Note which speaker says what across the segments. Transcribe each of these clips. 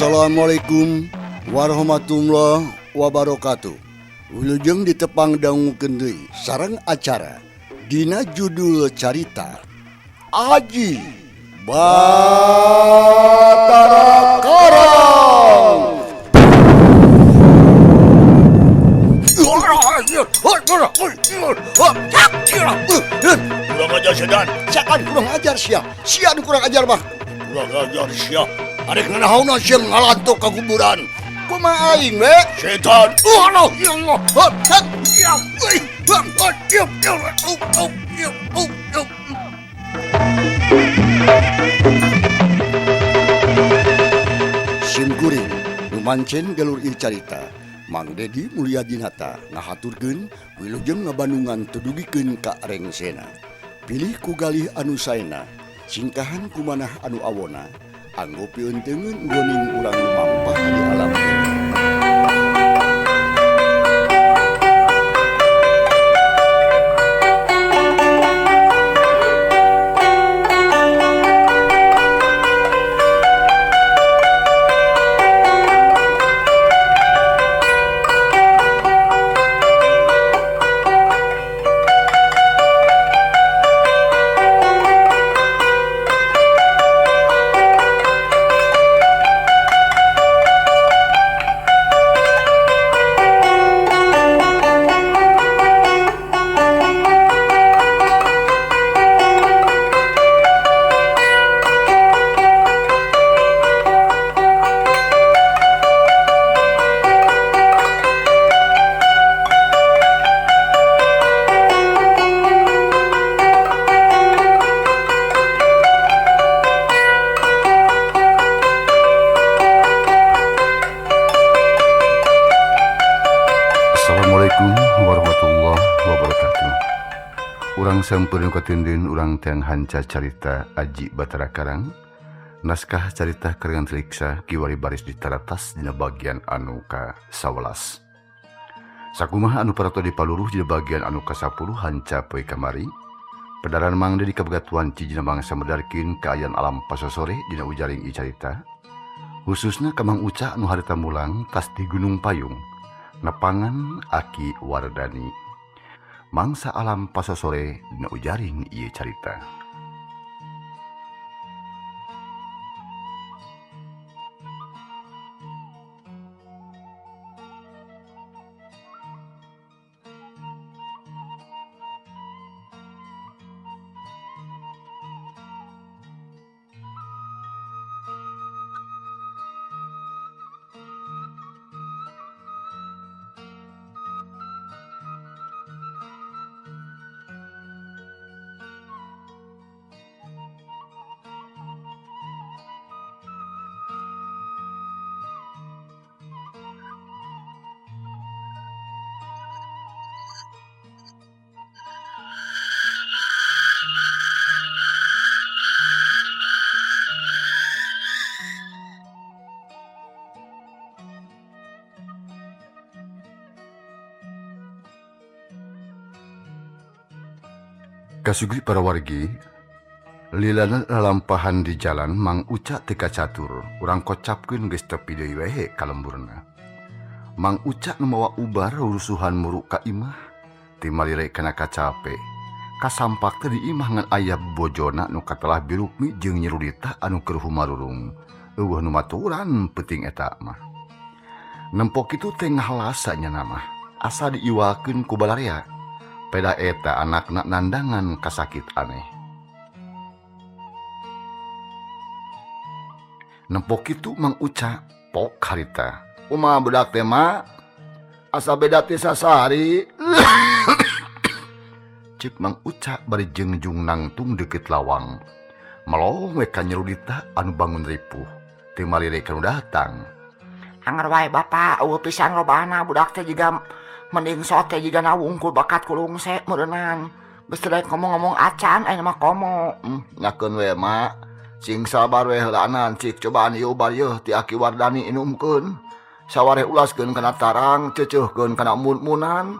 Speaker 1: Assalamualaikum warahmatullahi wabarakatuh. Wilujeng ditepang dangukeun deui sareng acara dina judul carita Aji Batara Karang. Kurang ajar sedan. Siakan kurang ajar sia. Sia nu kurang ajar mah. Kurang ajar sia. Arek nganahauna sia ngalantok ka kuburan. Kumaha aing we? Setan. Allah ya Allah. Ya. Sim kuring nu mancen galur ieu carita Mang Dedi Mulyadinata ngahaturkeun wilujeng ngabandungan teu dugikeun ka rengsena. Pilih ku galih anu saena, singkahan ku manah anu awona, anggo piunteungeun goning urang lumampah di alam dunya.
Speaker 2: Assalamualaikum warahmatullahi wabarakatuh. Urang sampeureun katindin urang teang hanca carita Aji Batara Karang. Naskah carita karangan Triksa kiwari baris ditaratas dina bagian anu ka-11. Sakumaha anu parato dipaluruh dina bagian anu ka-10 hanca poe kamari. Pedaran Mang Dedi kabegatuan cijina mangsa medarkin kaayaan alam pasosore dina ujaring ieu carita. Khususna ka Mang Uca anu harita mulang tas di Gunung Payung. Nepangan Aki Wardani. Mangsa alam pasosore dina ujaring ieu carita. Kasugri para wargi, lilana lalampahan di jalan Mang Uca teu kacatur, urang kocapkeun geus tepi deui we ka lemburna. Mang Uca nu mawa ubar rusuhan muruk ka imah, timalire kana kacape. Kasampak teh di imah ngan aya bojona nu katelah Birukmi jeung Nyi Rudita anu keur humarurung. Eueuh nu maturan peuting eta mah. Nempo kitu teh ngahalasa nya mah, asa diiwakeun ku balarea. Peda eta anakna nandangan kasakit aneh. Nempo kitu Mang Uca pok harita. Kumaha budak teh ma? Asa beda ti sasari. Cek Mang Uca bari jengjung nangtung deukeut lawang. Melong we ka Nyi Rudita anu bangun ripuh. Teu malire kanu datang.
Speaker 3: Anger wae bapa, eueuh pisan lobana budak teh jiga mending sote jiga nawungkul bakat kulungse meureunnan. Geus teu daek ngomong-ngomong acan aya mah komo.
Speaker 2: Nyakeun we ma. Sing sabar we heulaanan cik cobaan ieu ubar yeuh ti Aki Wardani inumkeun. Sawareh ulaskeun kana tarang, ceuceuhkeun kana mun-munan.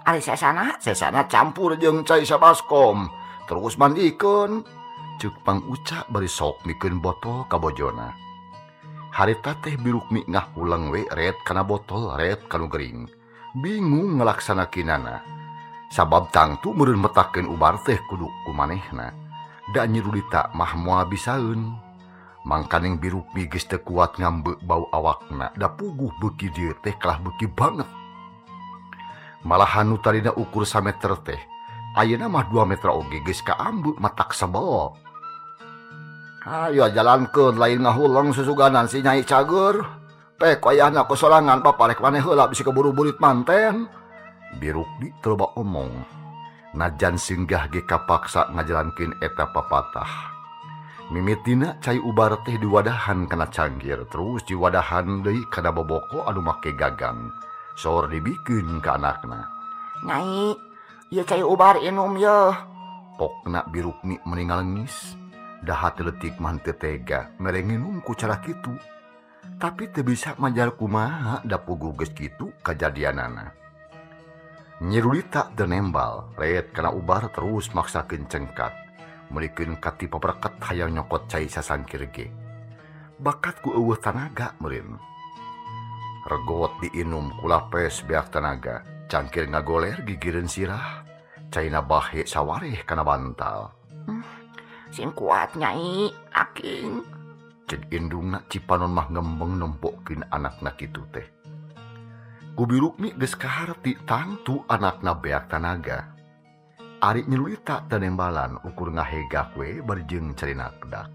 Speaker 3: Ari sesana?
Speaker 2: Sesana campur jeung cai sabaskom. Terus mandikeun. Ceuk Mang Uca bari sok mikeun botol ka bojona. Harita teh Birukmi ngahuleng we ret kana botol ret kanu gering. Bingung ngalaksanakeunana. Sabab tangtu meureun metakeun ubar teh kudu ku manehna. Da Nyi Rudita mah moal bisaeun. Mangkaning Birukmi geus teu kuat ngambeuk bau awakna, da puguh beuki dieu teh kalah beuki banget. Malahan nu tadina ukur sameter teh, ayeuna mah 2 meter oge geus kaambeuk matak sebel.
Speaker 1: Ayo jalankeun lain ngahuleng susuganan si Nyai Cager. Pek wayahna ku sorangan paparek maneh heula bisi keburu burit manten.
Speaker 2: Birukmi teu loba omong. Najan singgah ge kapaksa ngajalankeun eta papatah. Mimitina cai ubar teh diwadahan kana cangkir, terus diwadahan deui kana boboko anu make gagang. Sor dibikeun ka anakna.
Speaker 3: Nyai, ieu cai ubar inum yeuh.
Speaker 2: Pokna Birukmi meni ngalengis. Daha teu leutik mah teu tega mere nginum ku cara kitu. Tapi teu bisa majar kumaha da puguh geus kitu kajadianana. Nyi Rudita teu nembal, ret kana ubar terus maksakeun cengkat. Meulikeun kati papereket hayang nyokot cai sasangkir ge. Bakat ku eueuh tanaga meureun. Regot diinum ku lapes beak tanaga, cangkir ngagoler gigireun sirah, caina bahe sawareh kana bantal.
Speaker 3: Sing kuat Nyai, aking.
Speaker 2: Cek indungna Cipanon mah ngembeng nempokeun anakna kitu teh. Ku Birukmi geus kaharti tangtu anakna beak tanaga. Ari Nyi Rudita teu nembalan ukur ngahegak we bari jeung carinakdak.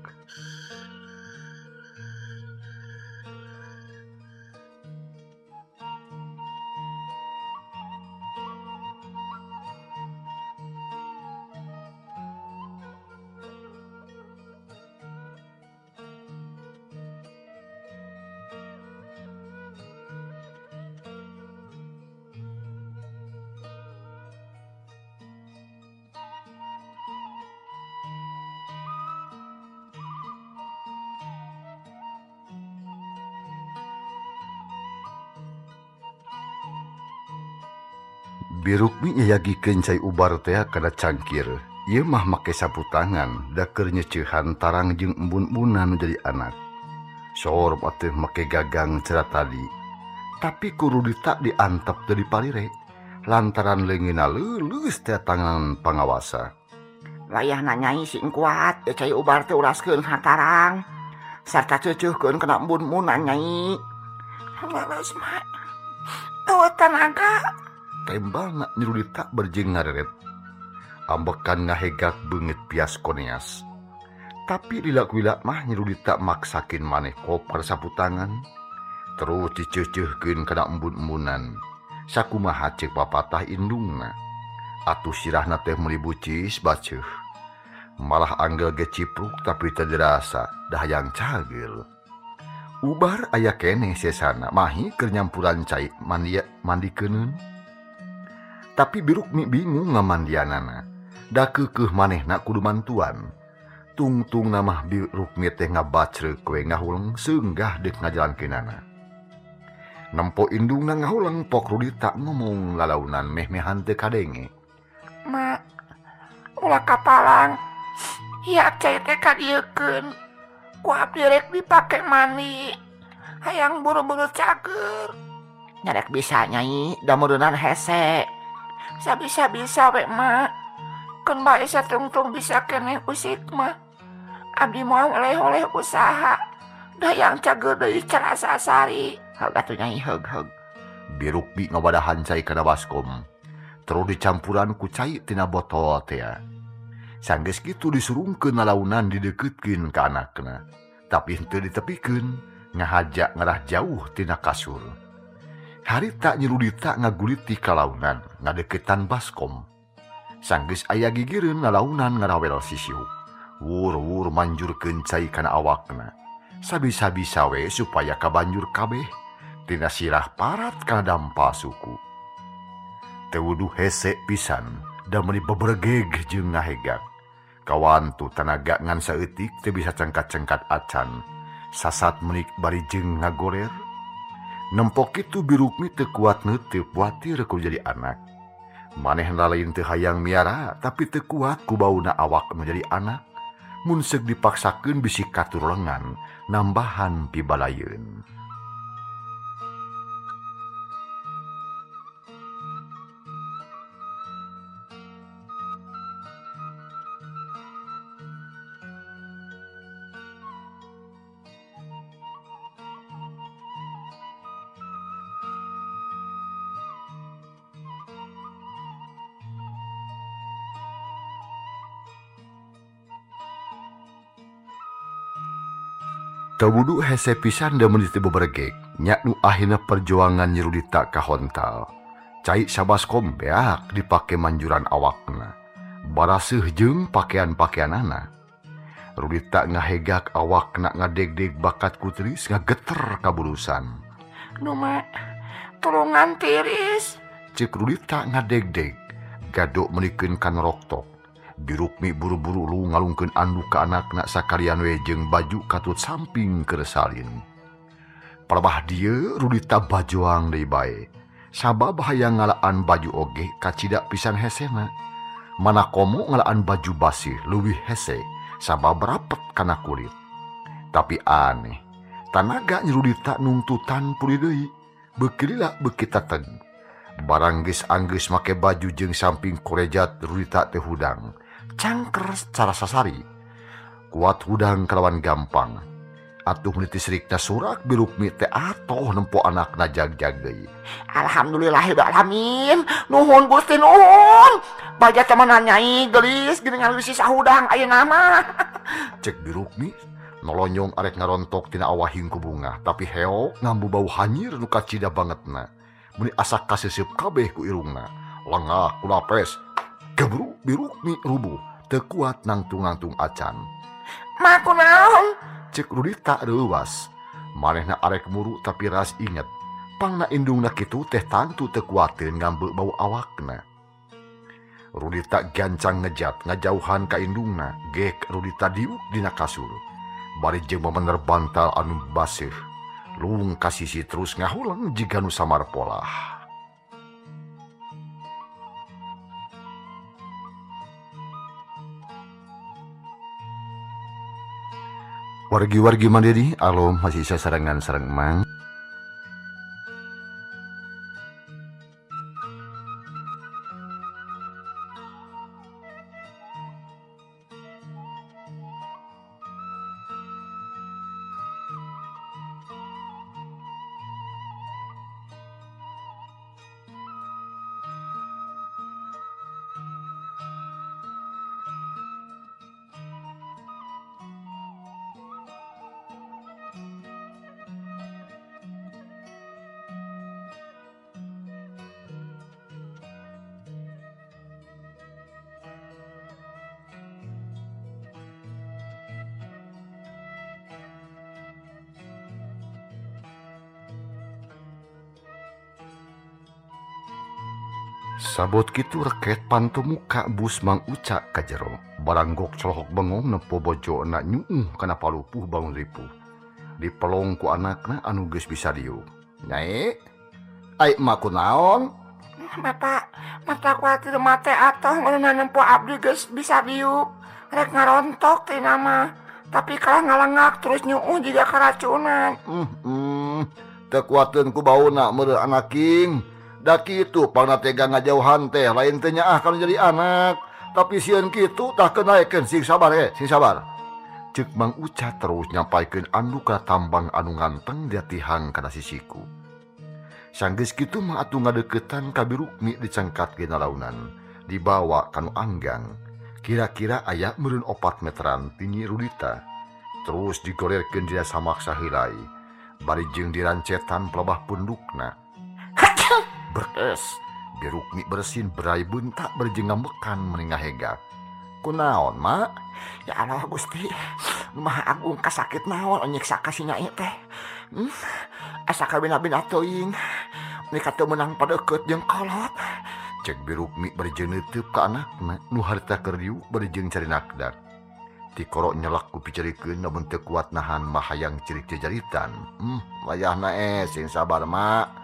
Speaker 2: Birukmi nyayagikeun cai ubar teh kana cangkir. Ieu mah make sapu tangan da keur nyeceuhan tarang jeung embun-embunan nu jadi anak. Sor atuh make gagang cara tadi. Tapi ku Rudita diantep teu dipalire lantaran leungeunna leuleus teh tangan pangawasa.
Speaker 3: Wayahna Nyai sing kuat, ieu cai ubar teh uraskeun kana tarang sarta ceuceuhkeun kana embun-embunan Nyai. Leles mah. Eueuh tanaga.
Speaker 2: Tembalna Nyi Rudita berjing ngareret. Ambekan ngahegak beungeut pias koneas. Tapi lila-lila mah Nyi Rudita maksakeun maneh kopar sapu tangan. Terus diceuceuhkeun kana embun-embunan. Sakumaha ceuk papatah indungna. Atuh sirahna teh meuli bucis baceuh. Malah anggel ge cipruk tapi teu dirasa da hayang cageur. Ubar aya keneh sesana mahi keur nyampuran cai mandikeunun. Tapi Birukmi bingung ngamandianana. Da keukeuh manehna kudu mantuan. Tungtungna mah Birukmi teh ngabacreuk we ngahuleng seunggah deuk ngajalankeunana. Nempo indungna ngahuleng pok Rudita ngomong lalaunan meh-mehan teu kadenge.
Speaker 3: Ma, ulah kapalang. Hiap cai teh kadieukeun. Ku abdi rek dipake mandi. Hayang buru-buru cager. Nyarek bisa Nyai, da meureunnan hese. Sabisa-bisa we mak. Keun bae satungtung bisa keneh usik mah. Abdi moal oleh-oleh usaha. Da yang cager deui carasa sari. Heug atuh Nyai heug-heug.
Speaker 2: Birukmi ngawadahan cai kana baskom. Terus dicampuran ku cai tina botol teh. Sanggeus kitu disurungkeun lalaunan dideukeukeun ka anakna. Tapi henteu ditepikeun, ngahaja ngarah jauh tina kasur. Harita Nyi Rudita ngaguliti kalaunan ngadeukeutan baskom. Sanggeus aya gigireun lalaunan ngarawel sisiuk. Wur-wur manjurkeun cai kana awakna. Sabisa-bisa we supaya kabanjur kabeh tina sirah parat kana dampa suku. Teu wuduh hese pisan da meuni beberegeg jeung ngahegak. Kawantu tanaga ngan saeutik teu bisa cengkat-cengkat acan. Sasat meuni bari jeung ngagoler. Nempok kitu Birukmi teu kuat neuteup watir ku jadi anak. Manehna lain teu hayang miara tapi teu kuat ku bauna awak nu jadi anak. Mun seuk dipaksakeun bisi katur lengan Nambahan pibalayeun. Teu wudu hese pisan da meuni teu bebergek, nya nu akhirna perjuangan Nyi Rudita kahontal. Cai sabaskom beak dipake manjuran awakna. Baraseuh jeung pakaian-pakaianana. Rudita ngahegak awakna ngadegdeg bakat ku tiris ngageter kabulusan.
Speaker 3: Nu mah tulungan tiris.
Speaker 2: Ceuk Rudita ngadegdeg, gado meunikeun ka noroktok. Birukmi buru-buru lu ngalungkeun anduk ka anakna sakalian we jeung baju katut samping keur salin. Palebah dieu Rudita bajoang deui bae. Sabab hayang ngalaan baju oge kacida pisan hesena. Mana komo ngalaan baju basih leuwih hese sabab rapet kana kulit. Tapi aneh, tanaga Nyi Rudita nungtutan pulih deui, beuki lila beuki teteg. Barang geus anggeus make baju jeung samping korejat Rudita teh hudang. Cangker secara sasari. Kuat hudang kalawan gampang. Atuh meuni tisrikna surak Birukmi teh atoh nempo anakna jag-jag deui.
Speaker 3: Alhamdulillahirabbil alamin. Nuhun Gusti nuhun. Baja temenan nyai geulis geuningan wisi sahudang ayeuna mah.
Speaker 2: Cek Birukmi nolonyong arek ngarontok tina awahing ku bunga, tapi heok ngambu bau hanyir nu kacida bangetna. Meuni asa kaseseup kabeh ku irungna. Lengah kulapes. Gebru Birukmi rubuh, teu kuat nangtung-nangtung acan.
Speaker 3: Ma kunaon?
Speaker 2: Cek Rudita reuwas. Manehna arek muru tapi ras inget. Pangna indungna kitu teh tangtu teu kuateun ngambeuk bau awakna. Rudita gancang ngejat ngajauhan ka indungna. Gek Rudita diuk dina kasur. Bari jeung memener bantal anu baseuh. Lung ka sisi terus ngahuleng jiga nu samar polah. Wargi-wargi mandiri, alo masih sasarengan sareng Mang. Sabot kitu reket panto muka bus Mang Uca ka jero. Baranggok colohok bengong nempo bojona nyuuh kana palupuh bangun ripuh. Dipelong ku anakna anu geus bisa diuk. Nyai, ai emak kunaon?
Speaker 3: Bapak, mata kuatir mate atoh ngeunah nempo abdi geus bisa diuk. Rek ngarontok tina mah. Tapi kalah ngalengak terus nyuuh jiga karacunan.
Speaker 2: Teu kuateun ku bauna meureun anaking. Da kitu pangna tega ngajauhan teh lain teh nyaah kana jadi anak. Tapi sieun kitu tah kenaekeun sing sabar sing sabar. Ceuk Mang Uca terus nyampaikeun anduk ka tambang anu nganteng dia tihang kana sisiku. Sanggeus kitu mah atuh ngadeuketan ka Birukmi dicengkat ge nalaunan, dibawa kanu anggang. Kira-kira aya meureun 4 meteran tinggi Rudita. Terus digorerkeun dina samak saheulai. Bari jeung dirancetan pelebah pundukna. Berkes, Birukmi bersin berai bentak berjeng ngambekan meni ngahegak. Kunaon, Mak?
Speaker 3: Ya Allah Gusti, Maha Agung kasakit naon nyiksa ka si Nyai teh. Asa kabina-bina teuing. Ni kate meunang padeukeut jeung kolot.
Speaker 2: Cek Birukmi berjeng neuteub ka anakna nu harita keur diuk bari jeung carinakdak. Tikoro nyelak ku picerikeun lamun teu kuat nahan mah hayang cirik jajaritan. Wayahna sing sabar, Mak.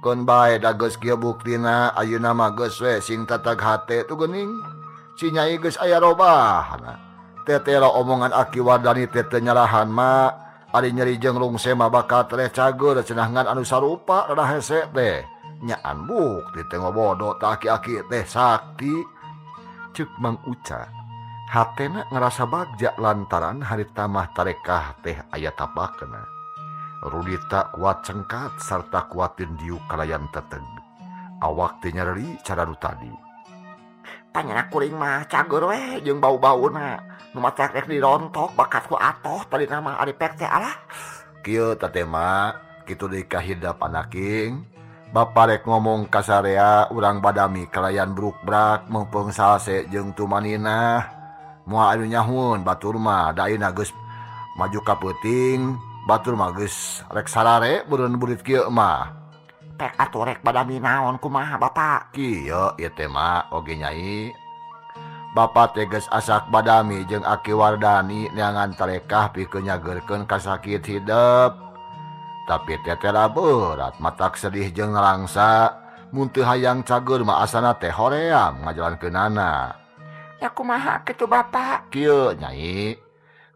Speaker 2: Keun bae da geus kieu buktina ayeuna mah geus we sing tatag hate tu geuning. Si Nyai geus aya robahna. Tetela omongan Aki Wardani teh teu nyalahan, Mak.
Speaker 4: Ari nyeri jeung rungse mah bakal tereh cager cenah ngan anu sarupa rada hese teh. Nyaan bukti teh ngobodo tah aki-aki teh sakti. Ceuk Mang Uca hatena ngerasa bagja lantaran harita mah tarekah teh aya tapakna. Rudita kuat cengkat sarta kuatin diuk kalayan teteg. Awak teh nyereri cara nu tadi.
Speaker 3: Panyana kuring mah cager we jeung bau-bauna. Nu matak rek dirontok bakat ku atoh tadi nama ari pek teh alah.
Speaker 4: Kieu teh teh mah kitu deui kahidap anaking. Bapa rek ngomong kasarea urang badami kalayan bruk-brak meungpeung salse jeung tumaninah. Moal anu nyahun batur mah da ayeuna geus maju ka peuting, batur mah geus rek sarare beureun burit kieu mah.
Speaker 3: Pek atuh rek badami naon kumaha Bapak?
Speaker 4: Kieu ieu teh mah oge nyai. Bapa teh geus asak badami jeung Aki Wardani neangan tarekah pikeun nyageurkeun kasakit hidep. Tapi teh tera berat matak sedih jeung nalangsa. Mun teu hayang cager mah asana teh hoream ngajalankeunana.
Speaker 3: Ya kumaha kitu Bapak?
Speaker 4: Kieu nyai.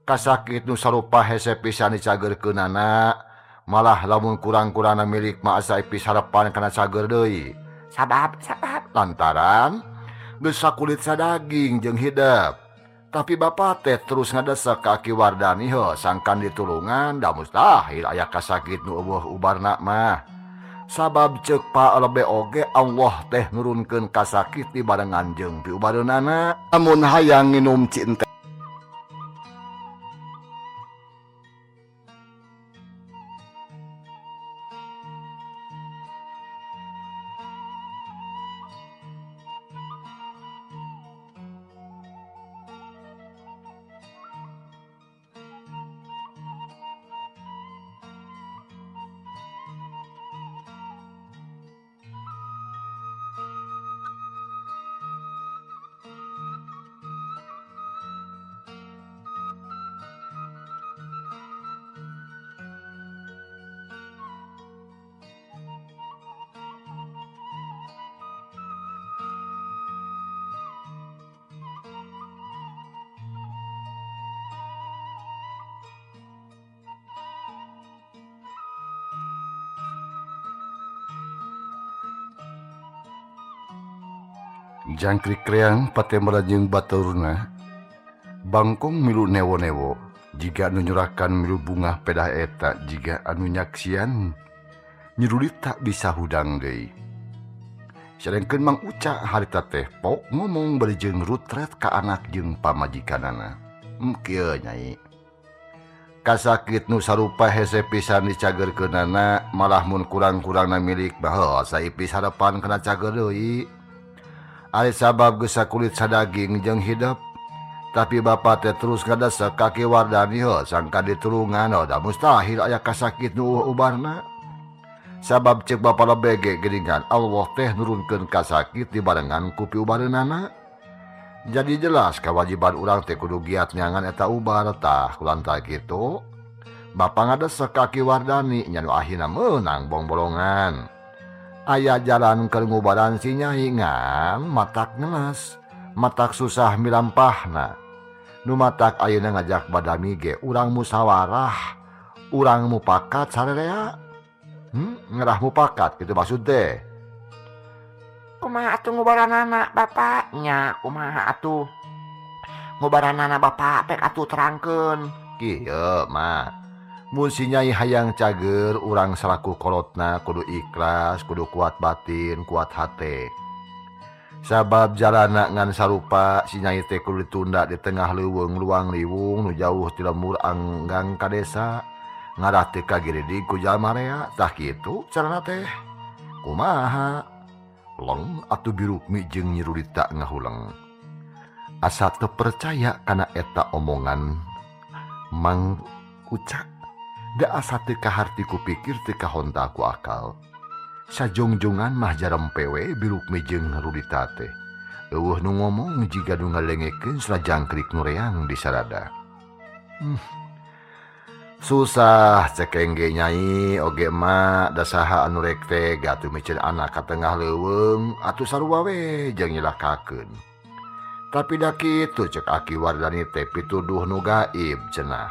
Speaker 4: Kasakit nu sarupa hese pisan dicagerkeunana. Malah lamun kurang-kurangna milik mah asa ipis harapan kana cager deui.
Speaker 3: Sabab
Speaker 4: lantaran geus sakulit sadaging jeung hidep. Tapi bapa teh terus ngadesek ka Aki Wardani heuh sangkan ditulungan da mustahil aya kasakit nu eueuh ubarna mah. Sabab ceuk Pa lebe oge Allah teh nurunkeun kasakit dibarengan jeung piubareunana. Lamun hayang nginum cinta
Speaker 2: Jangkrik reang patemra jeung baturna bangkong milu newo-newo jiga anu nyurakan milu bungah pedah eta jiga anu nyaksian nyiruli tak bisa hudang deui. Sadengkeun Mang Uca harita teh pok ngomong bari jeung rutret ka anak jeung pamajikanana. Kieu nyai. Kasakit nu sarupa hese pisan dicagerkeunana malah mun kurang-kurangna milik baheul saipis harapan kana cager deui. Ari sabab geus sakulit sadaging jeung hidep. Tapi bapa teh terus ngadesek ka Ki Wardani heuh sangka ditulungan da mustahil aya kasakit nu ubarna. Sabab ceuk bapa lebege geuningan Allah teh nurunkeun kasakit dibarengan ku piubareunana. Jadi jelas kewajiban urang teh kudu giat nyangan eta ubar tah kulantaran kitu. Bapa ngadesek ka Ki Wardani nya nu akhirna meunang bongbolongan. Aya jalan keur ngubaran si nyai ngan matak ngelas, matak susah milampahna. Nu matak ayeuna ngajak badami ge urang musyawarah, urang mupakat sarerea. Ngerah mupakat kitu maksud teh.
Speaker 3: Kumaha atuh ngubaranana Bapak? Nya kumaha atuh ngubaranana Bapak pek atuh terangkeun.
Speaker 4: Kieu mah. Mun si nyai hayang cager urang salaku kolotna kudu ikhlas, kudu kuat batin, kuat hate. Sabab jalana ngan sarupa si nyai teh kudu ditunda di tengah leuweung luang liwung nu jauh ti lembur anggang ka desa. Ngarah teh kagiridig ku jalma rea, tah kitu carana teh. Kumaha? Leng atuh Birukmi jeung Nyi Rudita ngahuleng. Asa teu percaya kana eta omongan Mang Uca. Da asa teu kaharti ku pikir teu kahonta ku akal. Sajongjongan mah jarempe we Birukmi jeung Rudita teh. Eueuh nu ngomong jiga nu ngalengekeun salajangkrik nu reang di sarada. Susah cekeng ge nyai oge emak da saha anu rek teh gatuh miceun anak ka tengah leuweung atuh sarua we jeung nyilakakeun. Tapi da kitu cek Aki Wardani teh pituduh nu gaib cenah.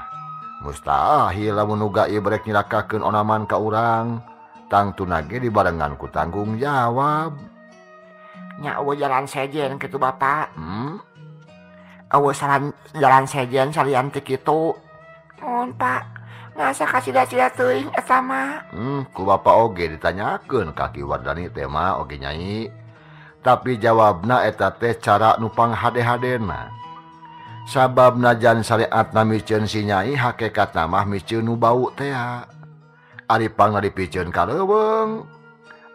Speaker 4: Mustahil lamun nu gaib rek nyilakakeun onaman ka urang. Tangtuna ge dibarengan ku tanggung jawab.
Speaker 3: Nya eueuh jalan sejen kitu Bapak. Eueuh jalan sejen salian ti kitu. Mun Pak, ngasa kasida-sida teuing eta mah.
Speaker 4: Ku Bapak oge ditanyakeun ka Ki Wardani teh mah oge Nyai. Tapi jawabna eta teh cara nu panghade-hadena. Sabab najan syariatna miceun si Nyai hakikatna mah miceun nu bau teh. Ari pangna dipiceun ka leuweung.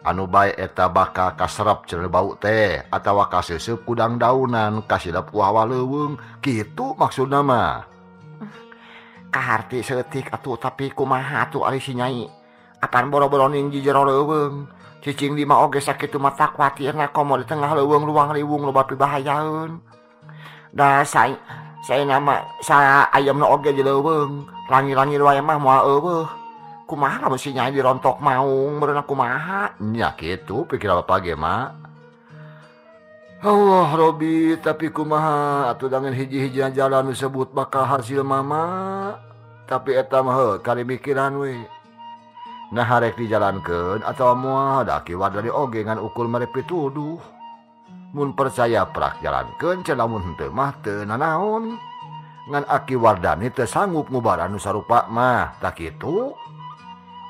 Speaker 4: Anu bae eta bakal kaserep cenah bau teh atawa kaseuseub ku dangdaunan kasilep ku hawa leuweung. Kitu maksudna mah.
Speaker 3: Kaharti saeutik atuh tapi kumaha atuh ari si Nyai. Apan boro-boro ning di jero leuweung. Cicing di mah oge sakitu mah tak kuatirna komo di tengah leuweung luang riwung loba pibahayaeun. Da saya nama saya ayamna oge di leuweung. Rangi-rangi wae mah moal eueuh. Kumaha lamun si Nyai dirontok maung meureunna kumaha?
Speaker 4: Nya kitu pikir bapak ge mah. Allah Robi tapi kumaha atuh dangan hiji-hiji jalan disebut bakal hasil mama. Tapi eta mah heuh kali mikiran we. Nah harek dijalankeun atawa moal da Ki Wardani oge ngan ukur mere pituduh. Mun percaya prak jalankeun cenah lamun henteu mah teu nanaon. Ngan Aki Wardani teu sanggup ngubaran nu sarupa mah tah kitu.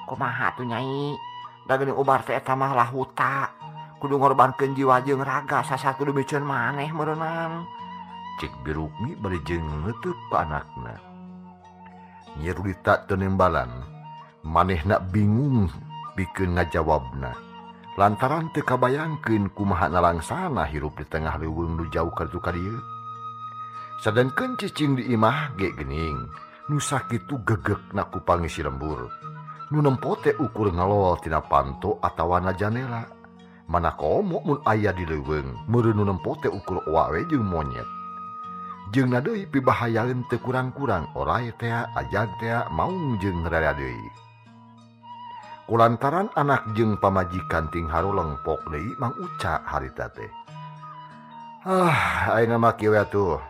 Speaker 3: Kumaha atuh Nyai? Da geuning ubar teh eta mah lahuta. Kudu ngorbankeun jiwa jeung raga sasar kudu miceun maneh meureunan.
Speaker 4: Cik Birukmi bari jeung neuteuk ka anakna. Nyi Rudita teu nembalan. Manehna bingung pikeun ngajawabna. Lantaran teu kabayangkeun kumaha nalangsana hirup di tengah leuweung nu jauh ka ditu ka dieu. Sadengkeun cicing di imah ge geuning, nu sakitu gegekna ku pangisi lembur. Nu nempo teh ukur ngalol tina panto atawa na janela. Mana komo mun aya di leuweung, meureun nu nempo teh ukur oa we jeung monyet. Jeung deui pibahayaeun teu kurang-kurang oray tea, ajag tea, maung jeung rara deui. Kulantaran anak jeung pamajikan ting haruleng pok deui Mang Uca harita teh. Ah, ayeuna mah kieu atuh.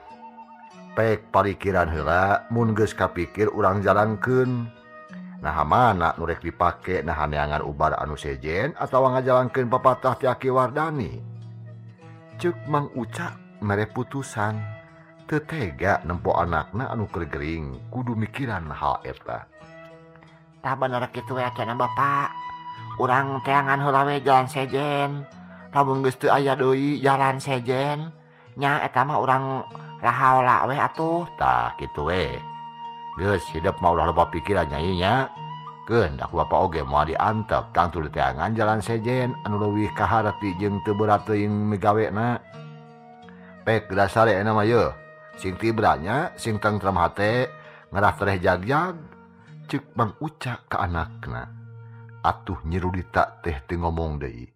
Speaker 4: Pek parikiran heula mun geus kapikir urang jalankeun. Nah mana nu rek dipake nah neangan ubar anu sejen atawa ngajalankeun papatah ti Aki Wardani. Ceuk Mang Uca mere putusan. Teu tega nempo anakna anu keur gering kudu mikiran hal eta.
Speaker 3: Tah bener kitu we cenah Bapak. Urang teangan heula we jalan sejen. Lamun geus teu aya deui jalan sejen, nya eta mah urang rahaola we atuh.
Speaker 4: Tah kitu we. Geus hidup mah ulah loba pikiran Nyai nya. Keun da ku Bapak oge moal diantep tangtu diteangan jalan sejen anu leuwih kaharti jeung teu berat teuing migawena. Pek dasar ayeuna mah yeuh. Sing tibranya, sing tentrem hate, ngerah tereh jag-jag. Ceuk Mang Uca ka anakna. Atuh Nyi Rudita teh teu ngomong deui.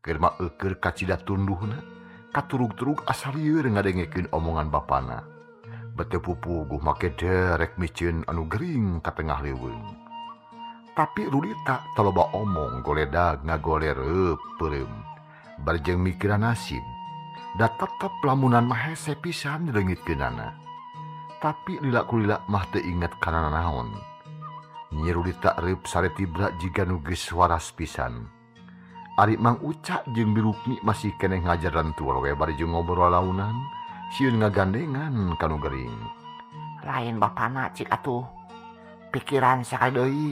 Speaker 4: Keur mah eukeur kacida tunduhna, katurug-turug asa lieur ngadengekeun omongan bapana. Bete pupuguh make derek miceun anu gering ka tengah leuweung. Tapi Rudita taloba omong goledag ngagolereup peureum. Bari jeung mikiran nasib. Da tetep lamunan mah hese pisan dileungitkeunana. Tapi lila kulila mah teu inget kana naon. Nyi Rudita reup sare tibra jiga nu geus waras pisan. Ari Mang Uca jeung Birukmi masih keneh ngajar rentual we bari jeung ngobrol launan. Sieun ngagandengan ka nu gering.
Speaker 3: Lain bapana cik atuh. Pikiran sakali deui.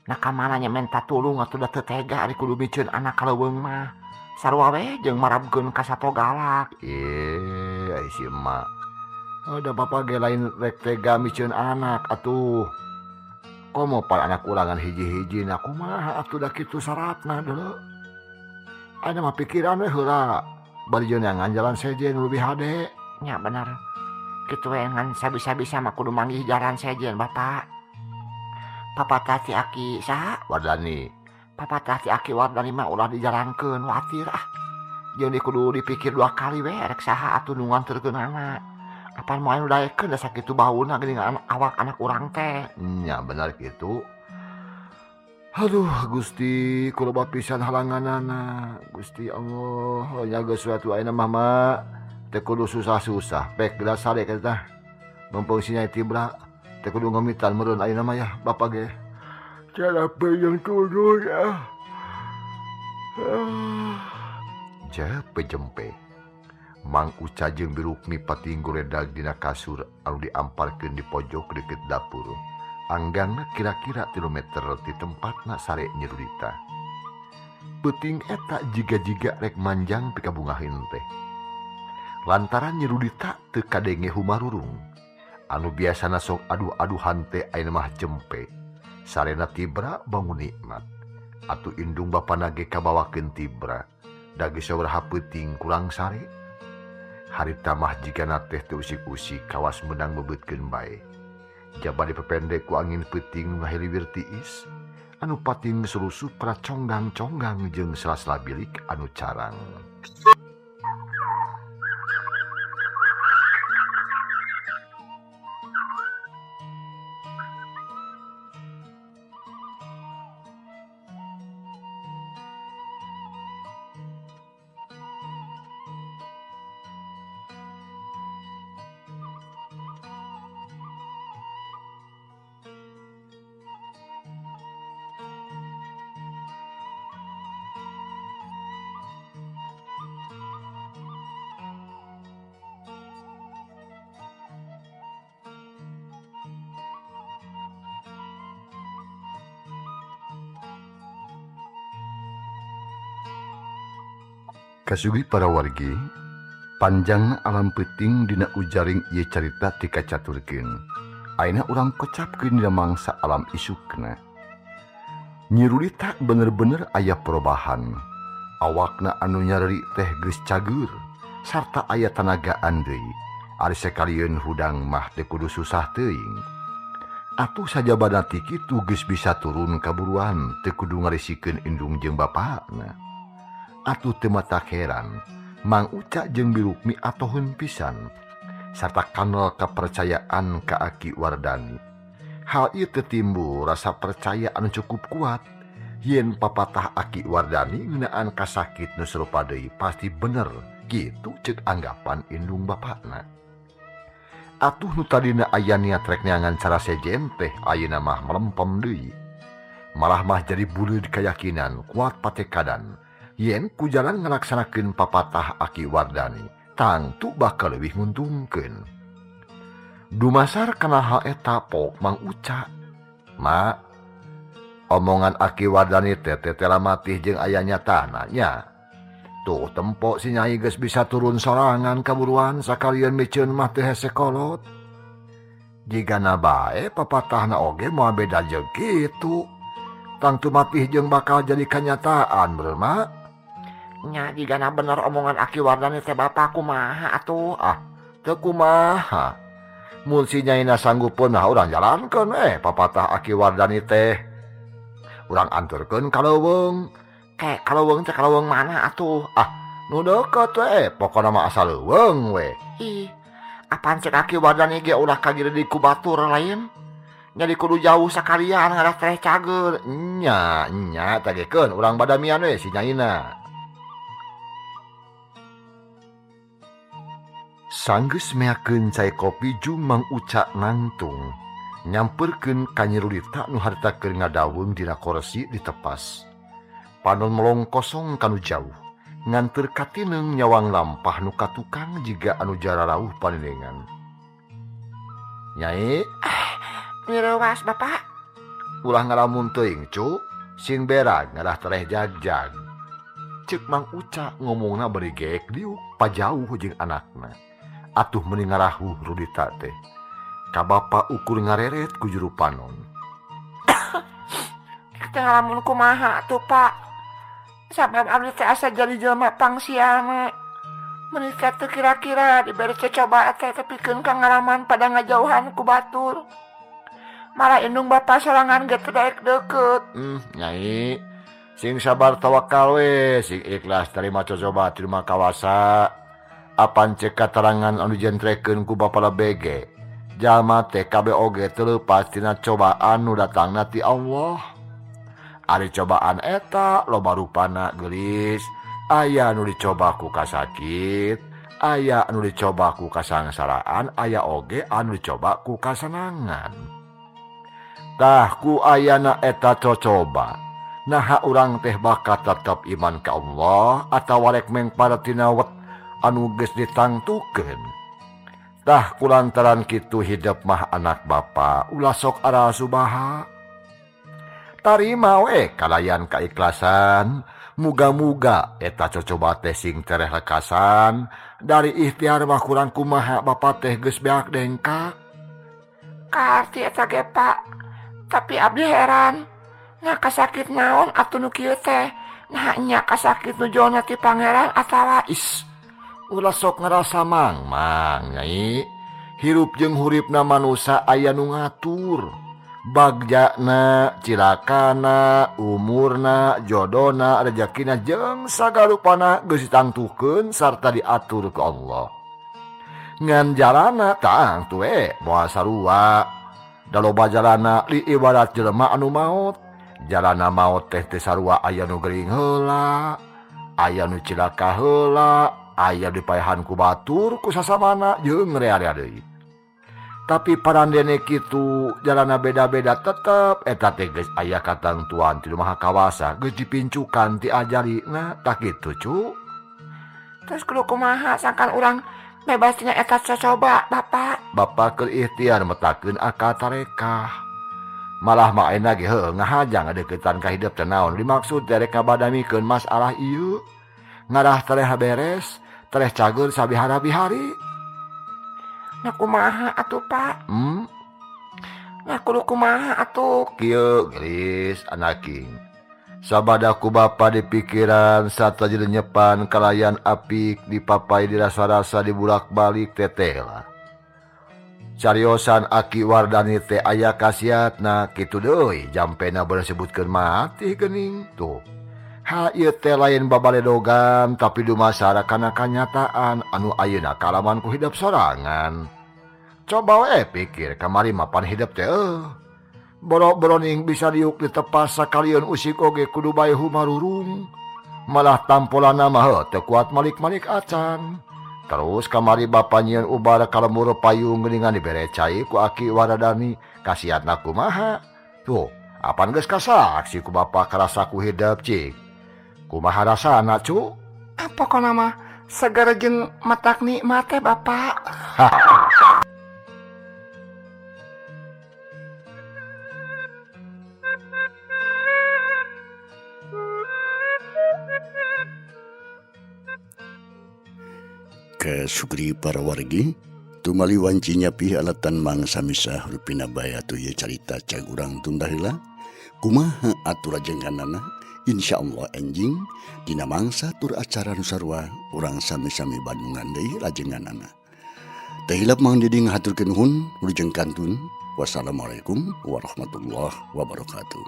Speaker 3: Nah ka mana nya menta tulung atuh da teu tega ari kudu miceun anak ka leuweung mah. Sarua we jeung marabkeun ka sato galak.
Speaker 4: Ai si emak. Da bapa ge lain rek tega miceun anak atuh. Komo par anak ulangan hiji-hiji na kumaha atuh da kitu syaratna deuleu. Ada mah pikiran we heula. Bari jeung neangan jalan sejen leuwih hade.
Speaker 3: Nya bener. Kitu we ngan sabisa-bisa mah kudu manggih jalan sejen Bapak. Papatah ti Aki saha?
Speaker 4: Wardani.
Speaker 3: Papatah ti Aki Wardani mah ulah dijalankeun watir ah. Jeung kudu dipikir dua kali we rek saha atuh nu nganterkeunana. Apan moal nu daekeun da sakitu bauna geuning awak anak urang teh.
Speaker 4: Nya bener kitu. Aduh Gusti, kuloba pisan halanganana. Gusti Allah, nya geus suatu ayeuna mah mah teu kudu susah-susah. Pek geus sare tah. Mumpung si Nyai tibra. Teu kudu ngamitan meureun ayeuna mah ya bapak ge. Cara yang turun ya. Jepe jempe. Mang Uca jeung Birukmi pating goredag dina kasur anu diamparkeun di pojok deukeut dapur. Anggangna kira-kira 3 meter ti tempatna sare Nyi Rudita. Peuting eta jiga-jiga rek manjang pikabungaheun teh. Lantaran Nyi Rudita teu kadenge humarurung. Anu biasana sok aduh-aduhan teh ayeuna mah jempe. Sarena tibra bangun nikmat. Atuh indung bapana ge kabawakeun tibra. Da geus sabaraha peuting kurang sare. Harita mah jigana teh teu usik-usik kawas meunang mebeutkeun bae. Jaba dipependek ku angin peuting ngahiliwir tiis, anu pating sulusup kana conggang-conggang jeung sela-sela bilik anu carang. Kasugi para wargi, panjangna alam peuting dina ujaring ieu carita ti kacaturkeun. Ayeuna urang kocapkeun dina mangsa alam isukna. Nyi Rudita bener-bener aya perubahan. Awakna anu nyareri teh geus cager sarta aya tanagaan deui. Ari sakalieun hudang mah teu kudu susah teuing. Atuh sajabana ti kitu geus bisa turun kaburuan teu kudu ngarisikeun indung jeung bapakna. Atuh teu matak heran, Mang Uca jeung Birukmi atoheun pisan sarta kanal kepercayaan ka Aki Wardani. Hal ieu teu timbul rasa percaya anu cukup kuat yen papatah Aki Wardani ngeunaan kasakit nu sarupa deui pasti bener kitu ceuk anggapan indung bapakna. Atuh nu tadina aya niat rek neangan cara sejen teh ayeuna mah melempem deui. Malah mah jadi buleud kayakinan kuat patekadan yen ku jalan ngalaksanakeun papatah Aki Wardani tangtu bakal leuwih nguntungkeun. Dumasar kana hal eta pok Mang Uca. Ma, omongan Aki Wardani teh tetela matih jeung aya nyatana nya. Tuh tempo si Nyai geus bisa turun sorangan kaburuan sakalian miceun mah teu hese kolot. Jigana bae papatahna oge moal beda jeung kitu. Tangtu matih jeung bakal jadi kanyataan beureum ma.
Speaker 3: Nya jigana bener omongan Aki Wardani teh bapak kumaha atuh?
Speaker 4: Ah, teu kumaha. Mun si Nyaina sanggup pun mah urang jalankeun papatah Aki Wardani teh. Urang anturkeun ka leuweung.
Speaker 3: Ke ka leuweung teh ka leuweung mana atuh?
Speaker 4: Ah, nu deukeut we, pokona mah asal leuweung we.
Speaker 3: Ih, apaan cek Aki Wardani ge ulah kagireudeuk ku batur lain? Jadi kudu jauh sakalian ngarah teh cager.
Speaker 4: Nya, nya tagekeun urang badamian we si Nyaina. Sanggeus meakeun cai kopi jung Mang Uca nangtung nyamperkeun ka Nyi Rudita nu harita keur ngadaweung dina korsi ditepas. Panon melong kosong kanu jauh nganteur katineung nyawang lampah nu katukang jiga anu jararauh panenengan. Nyai,
Speaker 3: mirewas bapak.
Speaker 4: Ulah ngalamun teuing cu, sing berag ngarah tereh jagjag. Ceuk Mang Uca ngomongna bari geek diuk pajauh jeung anakna. Atuh meuni ngarahuh Rudita teh. Ka bapa ukur ngareret ku juru panon.
Speaker 3: Teu ngalamun kumaha atuh Pak. Sabab abdi teh asa jadi jelema pangsialna. Meuni teh kira-kira dibere cocoba teh tepikeun ka ngalaman pada ngajauhan ku batur. Malah indung bapa sorangan ge teu daek deukeut.
Speaker 4: Nyai, sing sabar tawakal we, sing ikhlas terima cocoba terima kawasa. Apan cek katerangan anu jentrekeun ku bapa BG. Jalma teh kabeh oge teu leupas tina cobaan nu datangna ti Allah. Ari cobaan eta loba rupana geulis, aya nu dicoba ku kasakit, Aya anu dicoba ku kasangsaraan, aya oge anu dicoba ku kasenangan. Tah ku ayana eta cocoba. Naha urang teh bakal tetep iman ka Allah atawa rek mengpara tina wet anu geus ditangtukeun. Tah kulantaran kitu hidup mah anak bapa ulah sok arasubaha. Tarima we kalayan kaikhlasan, muga-muga eta cocoba teh sing tereh lekasan dari ikhtiar mah kurang kumaha bapa teh geus beak dengkak.
Speaker 3: Kaarti eta ge Pak, tapi abdi heran. Nah kasakit naon atuh nu kieu teh? Nah nya kasakit nu jona ti pangeran atawa
Speaker 4: is. Ulah sok ngerasa mang-mang nyai. Hirup jeung huripna manusa aya nu ngatur. Bagjana, cilakana, umurna, jodona, rejekina jeung sagalupana geus ditangtukeun sarta diatur ku Allah. Ngan jalana tangtu we moal sarua. Da loba jalana li ibarat jelema anu maot. Jalana maot teh teu sarua aya nu gering heula, aya nu cilaka heula, aya dipaehan ku batur ku sasamana jeung rea-rea deui. Tapi parandene kitu jalana beda-beda tetep eta teh geus aya katangtuan ti Maha Kawasa geus dipincukan ti ajalina tah kitu cu.
Speaker 3: Terus kudu kumaha sangkan urang bebas tina eta cocoba Bapak?
Speaker 4: Bapak keur ikhtiar metakeun akal tarekah. Malah mah ayeuna ge heueuh ngahajang ngadeukeutan ka hidup teh naon dimaksud teh rek ngabadamikeun masalah ieu. Ngarah tereh beres, tereh cager sabihara-bihari.
Speaker 3: Nah kumaha atuh Pak? Nah kudu kumaha atuh?
Speaker 4: Kieu gelis anaking. Sabada ku bapa di pikiran sarta jelenyepan kalayan apik dipapai dirasa-rasa dibulak-balik teteh lah. Cariosan Aki Wardani teh aya khasiatna kitu deui jampena bener sebutkeun mati geuning tuh. Ha ieu teh lain babaledogan tapi dumasara kana kanyataan anu ayeuna kalaman ku hidup sorangan. Coba we pikir kamari mapan hidup teh boro-boroning bisa diuk ditepas sakalian usik oge kudu bae humarurung. Malah tampolana mah teu kuat malik-malik acan. Terus kamari bapa nyieun ubar kalemur payung geuningan dibere cai ku Aki Waradani kasiatna kumaha. Tuh, apan geus kasaksi ku bapa karasa ku hidup cik. Kumaha rasana cu?
Speaker 3: Pokona mah seger jeung matak nikmat teh Bapak.
Speaker 1: Kasukri para wargi tumali wanci nyapi alatan mangsa misah rupina bae atuh ieu carita cag urang tunda heula kumaha atuh rajenganana insyaallah enjing dina mangsa tur acara nu sarua urang sami-sami bandungan deui rajenganana. Teu hilap Mang Didi ngahaturkeun nuhun wilujeng kantun. Wassalamualaikum warahmatullahi wabarakatuh.